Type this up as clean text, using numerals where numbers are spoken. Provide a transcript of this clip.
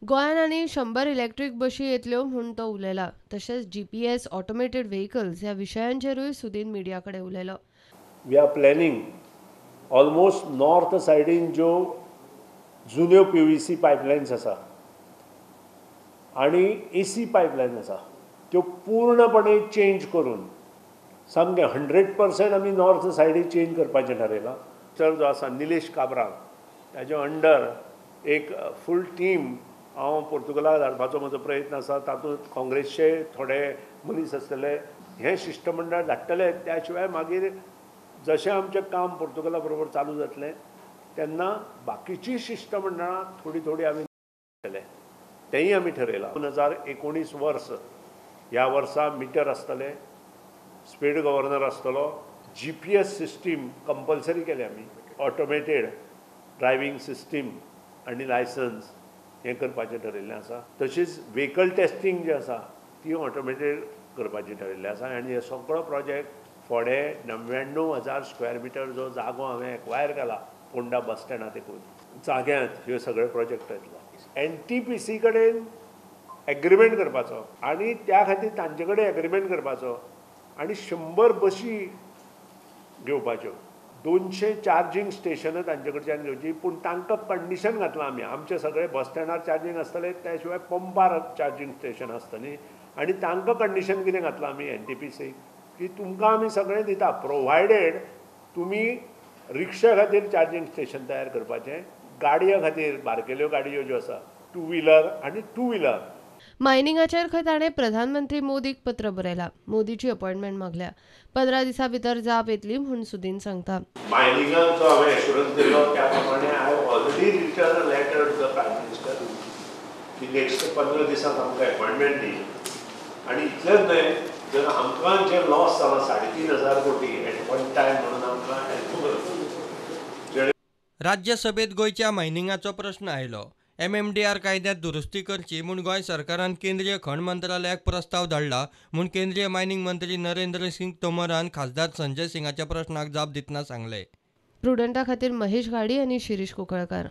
गोंयांत आनी 100 इलेक्ट्रीक बशी येतल्यो म्हूण तो उलयला. तशेंच GPS, automated vehicles ह्या विशयांचेरूय सुदीन मिडिया कडेन उलयलो. We are planning almost north सायडीन ज्यो जुन्यो PVC pipelines आसा आनी AC pipeline आसा त्यो पूर्णपणे चेंज करून सामकें 100% आमी नॉर्थ सायडीन चेंज करपाचें ठरयलां. तर जो आसा निलेश काब्राल ताजे अंडर एक फूल टीम हांव पोर्तुगलाक धाडपाचो म्हजो प्रयत्न आसा. तातूंत काँग्रेसचे थोडे मनीस आसतले, हें शिश्टमंडळ धाडटले. त्या शिवाय मागीर जशें आमचें काम पोर्तुगला बरोबर चालू जातलें तेन्ना बाकीची शिश्टमंडळां थोडी थोडी आमी धाडटले, तेंय आमी ठरयलां. 2019 वर्स ह्या वर्सा मिटर आसतले, स्पीड गव्हर्नर आसतलो, GPS system compulsory केले आमी, ऑटोमेटेड ड्रायव्हींग सिस्टीम आनी लायसन्स हें करपाचें ठरयल्लें आसा. तशीच व्हेकल टेस्टींग जें आसा ती ऑटोमेटेड करपाचें ठरयल्लें आसा. आनी हे सगळो प्रोजेक्ट फोडें 99,000 स्क्वेअर मिटर जो जागो हांवें एक्वायर केला पोंडा बस स्टँडा तेकून जाग्यांत ह्यो सगळे प्रोजेक्ट येतलो. NTPC कडेन एग्रीमेंट करपाचो आनी त्या खातीर तांचे कडेन एग्रीमेंट करपाचो आनी 100 बशी घेवपाच्यो, 200 चार्जींग स्टेशनां तांचे कडच्यान घेवची. पूण तांकां कंडिशन घातलां आमी, आमचे सगळे बस स्टँडार चार्जींग आसतलें, त्या शिवाय पंपार चार्जींग स्टेशन आसतलीं. आनी तांकां कंडिशन कितें घातलां आमी NTPC की तुमकां आमी सगळें दिता प्रोवायडेड तुमी रिक्षा खातीर चार्जींग स्टेशन तयार करपाचें, गाडयां खातीर बारकेल्यो गाडयो ज्यो आसा टू व्हिलर आनी टू व्हिलर. मायनिंगाचेर खंय ताणें प्रधानमंत्री मोदीक पत्र बरयलां. मोदीची अपॉयंटमेंट मागल्या. 15 दिसां भितर जाप येतली म्हूण सुदीन सांगता. मायनिंगाचो हांवें एश्युरन्स दिलो त्या प्रमाणे I already written a letter to the prime minister की नेक्स्ट 15 दिसांत आमकां अपॉयंटमेंट दी. आनी इतलेंच न्हय, जर आमकां जें लॉस जाला 3,500 कोटी एट वन टायम म्हणून आमकां हेल्प करता. राज्यसभेत गोंयच्या मायनिंगाचो प्रश्न आयलो. MMDR कायद्यात दुरुस्ती करची म्हूण गोंय सरकारान केंद्रीय खण मंत्रालयाक प्रस्ताव धाडला म्हूण केंद्रीय मायनिंग मंत्री नरेंद्र सिंग तोमरान खासदार संजय सिंगाच्या प्रश्नाक जाप दितना सांगले. प्रुडंटा खातीर महेश घाडी आनी शिरीष कुंकळकार.